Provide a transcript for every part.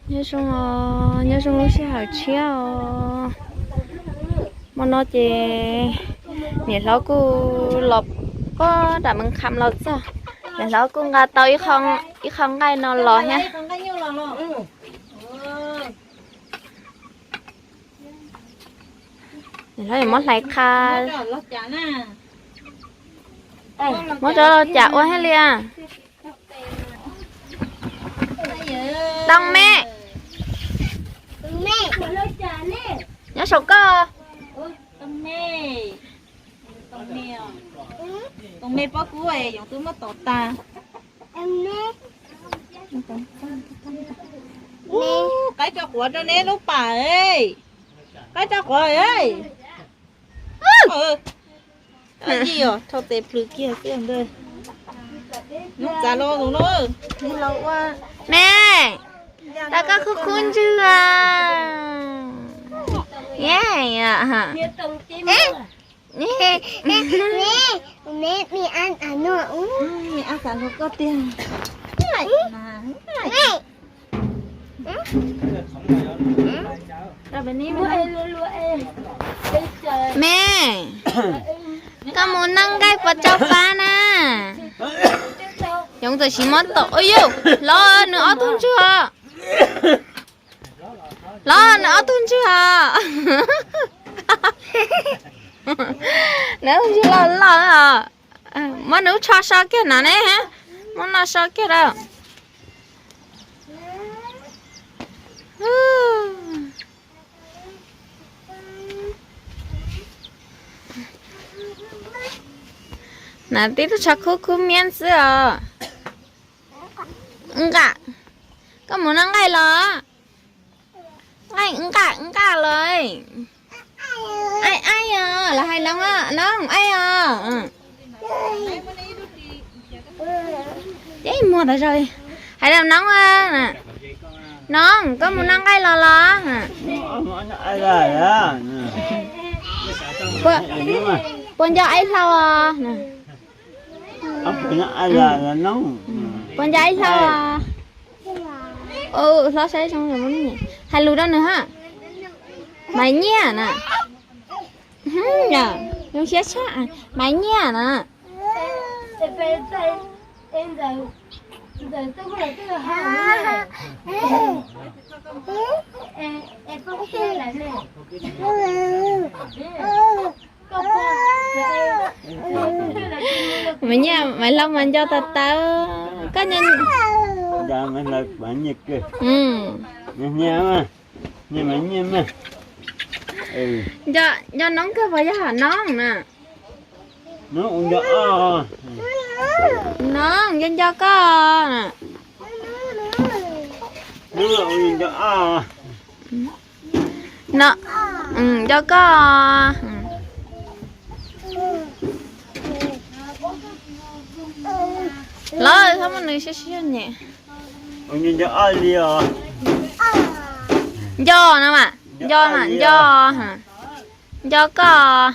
Nyob zoo os, nyob zoo lub sij hawm tshiab os. Hmo no ces niam hlob kuj los puag nram Mees Kham los txog. Niam hlob kuj nqa tau ib qho nqaij no los thiab. Niam hlob yuav muab hlais qha, muab rau cas ua thiaj li. Too me, nyob saum koj. Qaib tso quav rau neb lub pam. Qaib tso quav. Yij os, thauj tes plhws kiag xwb ntag. Hnub txav los tus no, los ua. Me, tau koj khub khub ntswg. Koj tiag. Me, koj mus noj nqaij puas tsau pab na? Yoov txawm siv mob tom, ua yus, los nws ob tug ntswg os. Los nws ob tug ntswg os. Nws ob tug ntswg loj loj os. Muab nws lub tsho so kiag no ne. Muab no so kiag rau. Na tib tug tsho khub khub miab xwb os. Nqa, koj mus noj nqaij los? Nqa, nqa los. Aib aib os, los hais Noov, Noov aib os. Ces muag tas zog li. Hais rau Noov, Noov koj mus noj nqaij los los? Puas nco aib hlau os? Puas nco aib hlau os? Hais lus rau nws ha. Maiv Nyiaj na. Zoo siab tshaj, Maiv Nyiaj na. Maiv Nyiaj, Maiv Hlau mas nco tas tawv. Koj nco, nco Noob kawg puas yog Noob na? Noob nco nco koj. Nco koj. Los txhob muab nws siab siab nyem. Nco no mas, nco mas, nco. Nco koj.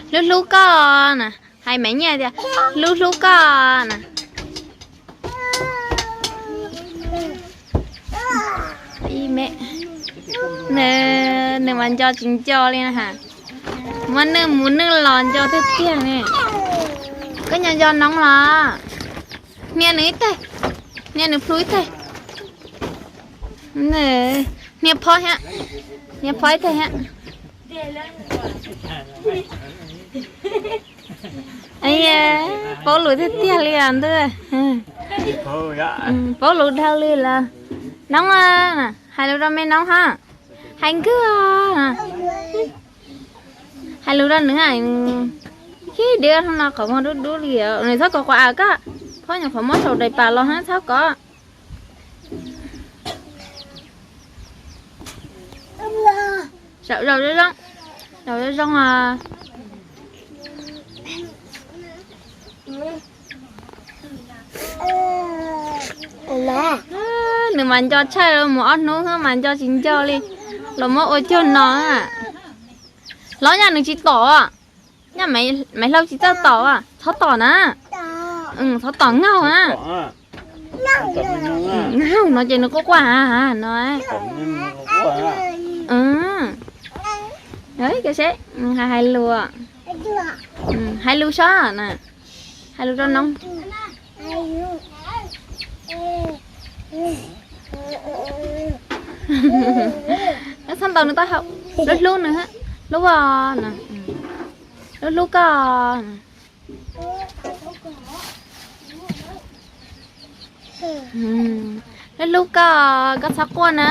Hlub hlub koj na, hais Maiv Nyiaj tias hlub hlub koj na. Nws mas nco tsis nco li na ha. Muab nws mus nws los nco tiag tiag ne. Koj nco nco Noob los? Hnia nws ib teg, hnia nws plhu ib teg. Hnia phob thiab, hnia phob ib teg thiab. Paub lus tiag tiag li os ntuj. Paub lus dhau li lawm. Noob, hais lus rau me Noob ha. Hais nkawg. Hais lus rau nws, khib dev hnub no qhov muag dub dub li, nws txhob kov quav av koj, phob nyuam qhuav muab saum daim pam los txhob kov. Zaum zoo, zaum zoo os. Nws mas nco tshaj, mus ob hnub xwb mas nco tsis nco li, los muab ua cuag no na. Los nyaj nws tsis tom, nyaj Maiv Hlau tsis txawj tom, txhob tom na. Txhob tom, ngaug na. Ngaug no ces nws quaj quaj no. Hais lus, hais lus sob na, hais lus rau noob. Txhob ntaus nws taub hau. Hlub hlub nws, hlub, hlub hlub koj. Hlub hlub koj, koj txhob quaj na.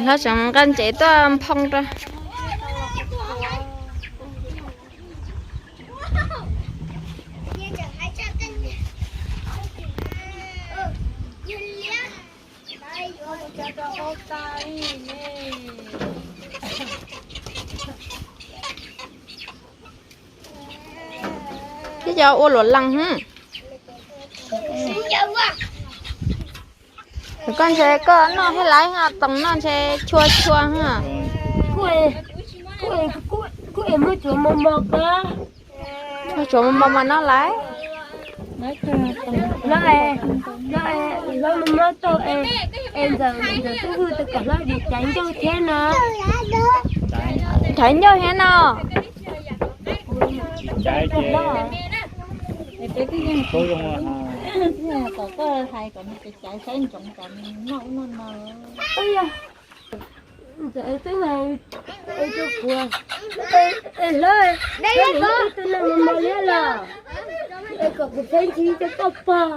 Hlob tseem nqa ntses tuaj nphoo rau. Tib co ua luam lees. Koj ntshe koj noj thiab laiv, toos noj ntshe chua chua. Kuj es muab tsuav mos mos ko. Muab tsuav mos mos mas noj laiv. No, no, no, no, no, no, tau es, es ntxawm, ntxawm tub hwj tus kom hlob caiv ncauj thiab no. Caiv ncauj thiab no. Kom koj hais kom nws caiv saib ntsoov kom nws noj ub noj no. Ntxawm twb hais rau kuv, hlob, ib tug neeg mos mos liab los, es kom kuv pheej ntsib cov koj pog.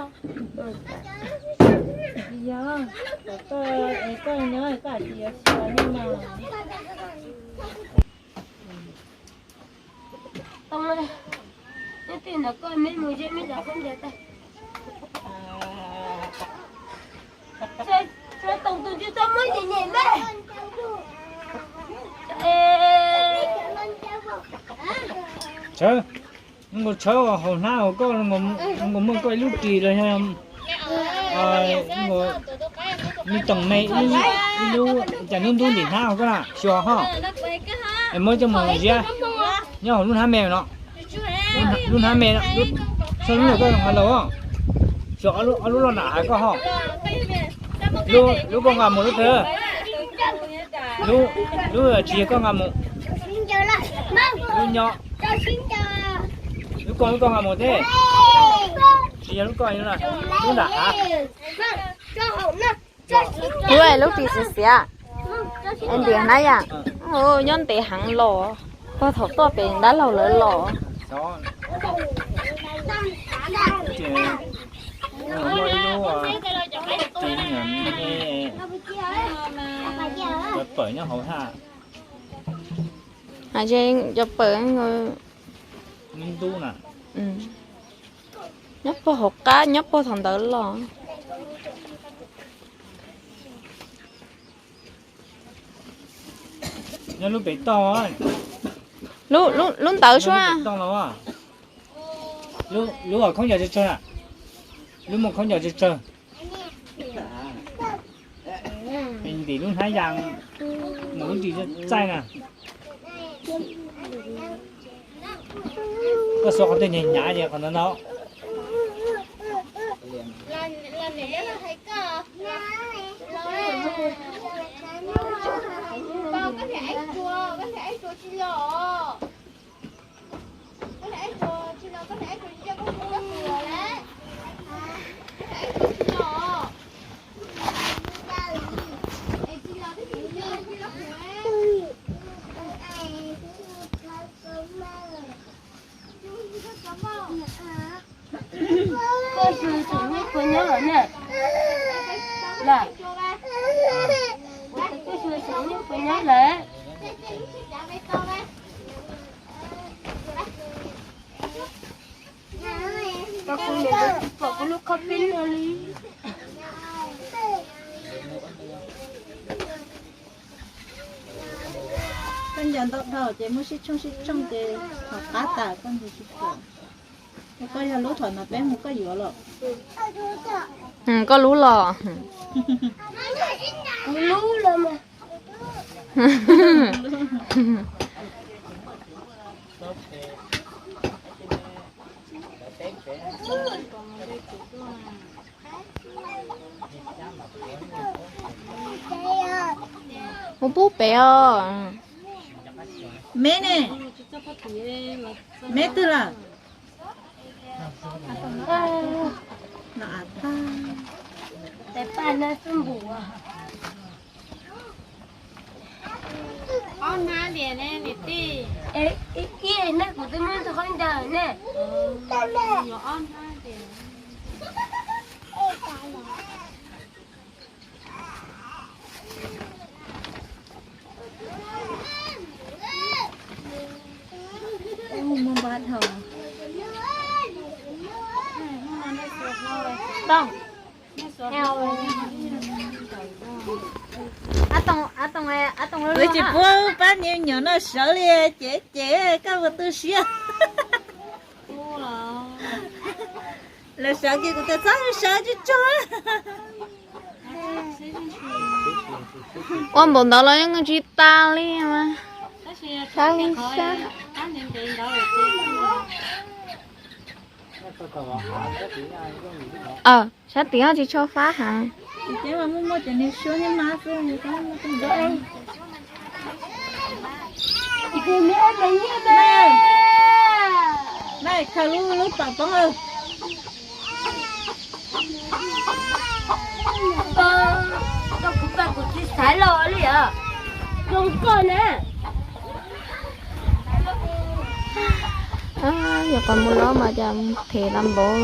Yog, kom koj, es koj nyob koj tsis yuav xyuas li mas. Tau, nyob tej ntawd koj me mus ze me cov khaub ncaws tag. Tau tus ntsis tau muab nyem nyem me. Tshawb, nkaus tshawb hauv hnab hauv koj, nkaus muaj koj ib lub ris los yog me toom me ib lub cas ntub ntub ntim hnab hauv koj na, xyuas ho. Es muab coj mus ziab nyob hauv lub hnab me no. Lub hnab me, lub, lub koj nqa los, xyuas ob lub loj nram hav koj ho. Lub koj nqa mus lub twg? Lub tsis yog koj nqa mus. Lub nyob, lub koj, lub koj nqa mus teb. Tsis yog lub koj, lub nram hav. Lub, lub ris xiav xiav. Ntiav hnab yam, nyob ntev heev los, tag thaum tuaj pem dab laug lawv los. Cov pawg nyob hauv haj. Cov pawg nyob puag hauv qab, nyob puag thaum ntawd los. Nyob lub pem toj, lub ntawd suab. Lub khaub ncaws tsawg tsawg, lub muaj khaub ncaws tsawg tsawg. Ntim lub hnab yas mus lub ris txaij na. Koj xuas qhov twg hnyav hnyav ces qhov ntawd ntau. Koj xyuas xeem nyuj puas nyob lawm na? Koj xyuas xeem nyuj puas nyob lawm? Koj kuv niam ntawd tsis pom kuv lub khob peb no li. Koj nco ntau dhau ces muab sib tshooj sib tshooj ces ho qab tas koj nco tsis pom. Koj yog lub thaum no peb mus koj yuav los. Koj lub los. Kuv lub los mas. Mus pub pem os. Me ne, me twg lawm? Ob hnab tias ne niam tij. Ib hnab kuv twb muab ntxuag qhov ntawd ne. Ob hnab tias. Ub, muaj npab dhau. Tooj. Wb tsis pub pab me nyuam no sawv li, ces ces koj ua tu siab. Lawv sawv kiag kuv tias txhob sawv tsis tsaug. Ua npaum ntawd los yeej tsis tas li mas. Sab li sab. Sab tim tsis tshua fab heev. Ces mas muaj muaj cov niag suab niag mab xwb. Nai, khaws lub lub tom poob. Koj kuv pab kuv txiv xaiv los li os. Zoo koj na. Yog qhov mus lob mas cas them lab npaum.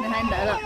Nws hais ntawd lawm.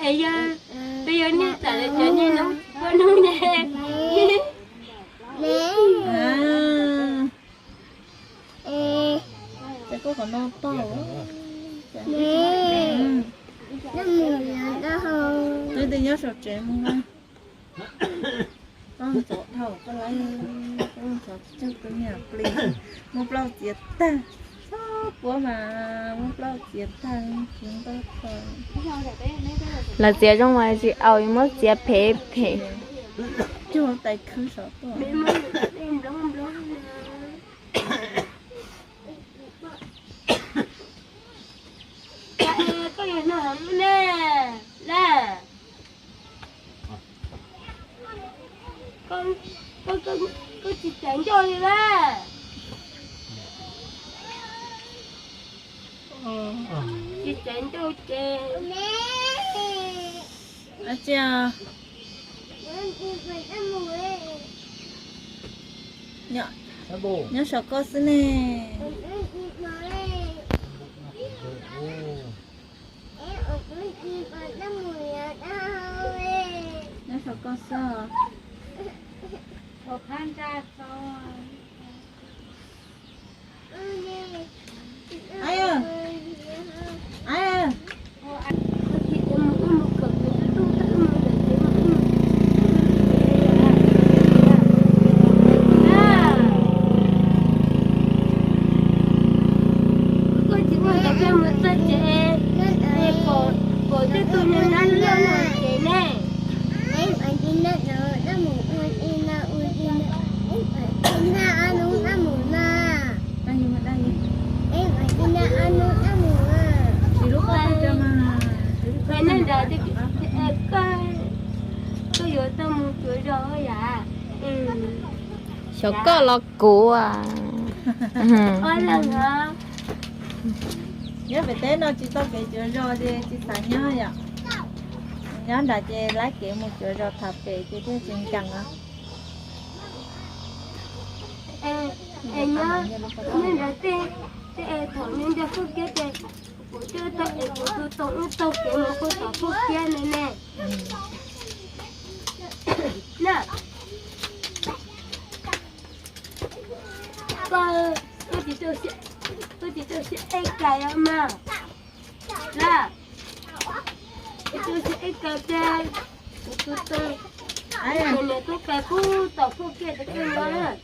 Es yog, twb yog niag txawm lawv cov niag noob ua noob ne. Ces kuj qhov no tau. Twb twb nyob saum tsev mus. Koj ntxov dhau koj lawm, koj ntxov tsis coj tus niam plis, muab plaub txiav tag, txhob puab mas muab plaub txiav tag, tsis ntaub kho. Lawv txiav zoo mas tsis au, muab txiav phem phem. Cog tais khwb saum tuaj. Koj yog no ne, na. Koj tsis txav ncauj li na. Tsis txav ncauj ces. Tsis, nyob saum koj xwb ne. Nyob saum koj xwb. Mus txog tsev, pom tej tug niag nab loj no tsev ne. Tsis lub qab tag tso mas. Koj, koj yuav tau mus cuav zos yam. Xyov koj los kuv. Nyob pem teb no tsis tau kev cuav zos ces tsis xav nyob yom. Nyob nram ces lab kev mus cuav zos tham pem ces thiaj tsis nkees os. Es nyob nyob nrad tej, tej es thaum nyob nrog Fwj Kiab ces kuv coj tau es kuv tus toom wb taug kev mus puag tom Fwj Kiab no ne. Na, koj, koj tsis rau siab ej kais os mas. Na, koj rau siab ej kais ces kuv tus toom, kuv niam tub kais puag tom Fwj Kiab ces koj nyob.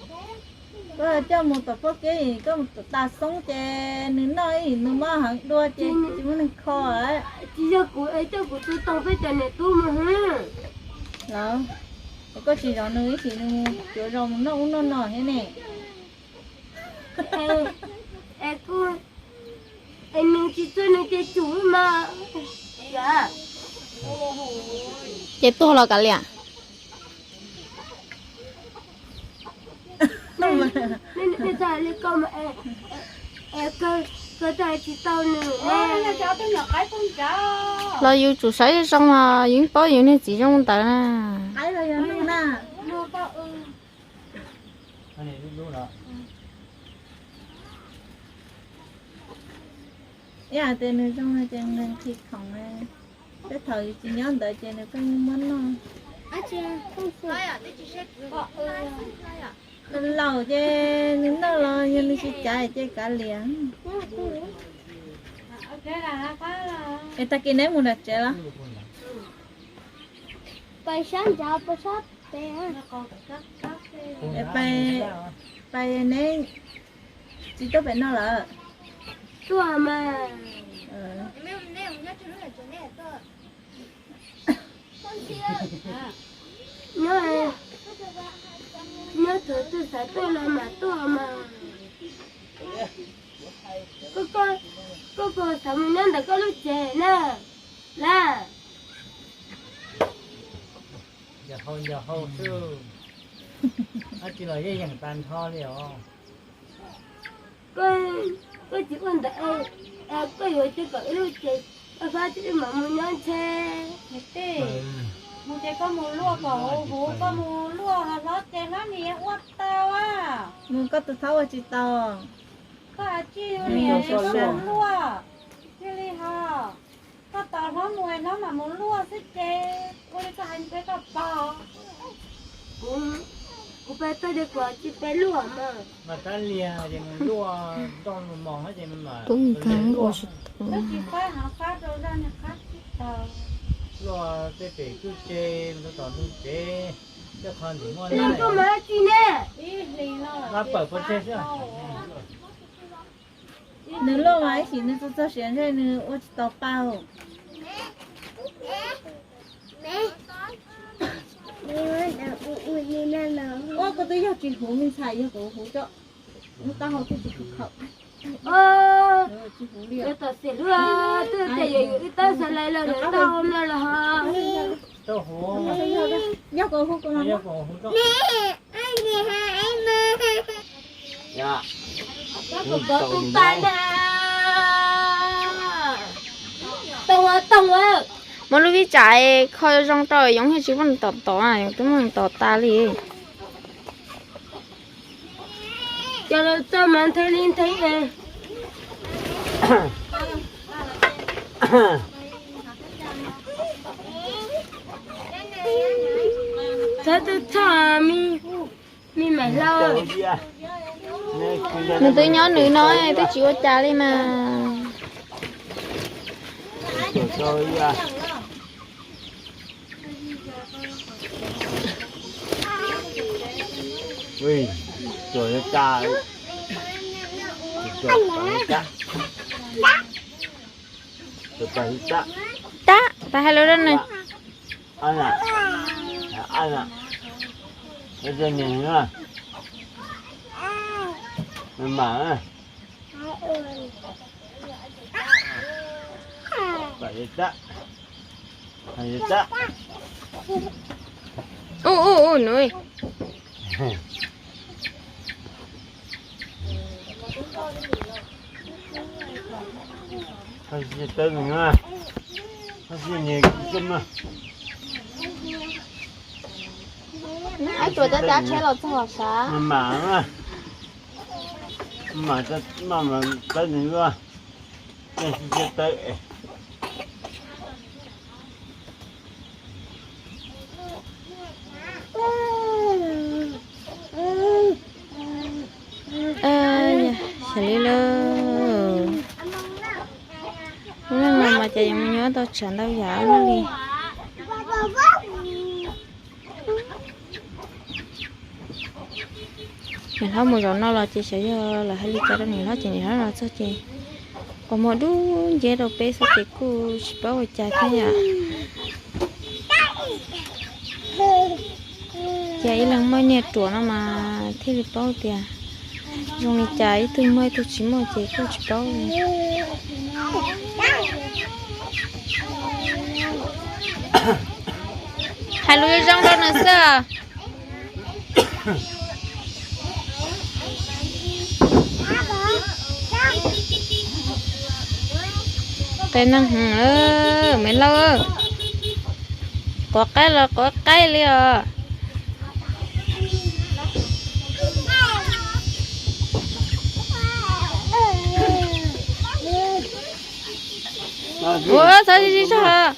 Koj coj mus tom Fwj Kiab, koj mus tom tas xoob ces nws noj ib nws mob heev dua ces tsis muaj neeg kho. Tsis yog kuv es coj kuv tus toom peb cov niam tub mus hwv. Los, es koj tsis zov nws ib sim nws mus cuav zos mus noj ub noj no thiab ne. Es kuj, es nws tsis txog nws ces tsum mas. Ces tuag los kav liam. Los yus tsum saib zoo zoo os, yus yeej paub yus niag txiv zoo ntawd na. Ib hais tias nws zoo no ces nws nqhis khoom, tej thaum yus tsis nyob ntawd ces nws pheej muab noj. Laus ces nws noj los yog nws tsis cav ces kav liam. Es tag kis neb mus nram tsev los? Pais sab nraud, pais sab pem. Pais, pais neb tsis tuaj pem no lawm? Tuaj mas. Nyob, nyob thaum twg xav tuaj los mam tuaj mas. Koj, koj puas xav mus nyob ntawm koj lub tsev na, Laj? Nco hau nco hau xwb, dab tsi los yeej yeem tag nrho li os. Koj tsis ua ntawd, koj yuav cia kom ib lub tsev, koj fab tsis wb mam mus nyob ntshe. Niam tij, mus ces koj mus luaj kom huv huv, koj mus luaj hlob ces hlob niam ua tau a. Mus koj tus thaub ua tsis tau. Koj hais tsis niam mus luaj, cia li ho. Koj tos hlob mus es hlob mam mus luaj xwb ces ua li koj hais peb koj pog. Kuv peb txog ces kuv tsis peb luaj mas. Mas tab liag ces mus luaj nroj mus mos ces mas. Kuv mus kheev ua tsis tau. Twb tsis faib heev, fab rau zaj niag qab tsis tau. Luaj tej pem kwj tse, mus rau tom ntug tsev, tej qhov ntawm muaj. Koj mas tsis ne. Mas pawm pov tseg xwb. Nws luaj mas ib sim nws txog txog siav ntshe nws ua tsis tau pa. Ua koj twb yog tsis huv me ntxhais, yog kom huv cov lub taub hau twb tsis khawm. Tsis huv li. Yog tom xiam hlub twb tias yuav yuav wb tab xav lais los lawv tau no los ho. Yog kom huv kom los. Muab lub vij tsam kho zoo rau yoov thiaj tsis muaj neeg tom tom, yoov twb muaj neeg tom tas li. Cov laus txoj mas nthwv li nthwv. Txhob txhawj txhawj, me, me Maiv Hlau. Nws twb nyob nws no twb tsis ua cas li mas. Ui, chuas yuav tsa, chuas yuav tsa. Tab, pab hais lus rau nws. Ub ub ub nws. Ib tsuas tab tab tsheb los txog los sav. Xyov li lawm. Lub neej no mas cas yuav mus nyob tau tshav ntau yam li. Niam hlob mus zaum no los ces xyov yog lawv hais li cas rau niam hlob ces niam hlob los txog ces qhov muag dub nceb rau peb xwb ces kuj tsis paub ua cas thiab yom. Ces ib leeg muaj niag ruam no mas thiaj li paub tias zoo li cas, ib tug muaj ib tug tsis muaj ces kuj tsis paub li. Hais lus zoo zoo rau nws xwb. Qe neeg hwv, me lauj, quav qaib los quav qaib li os. Ua txhob sib sib sab.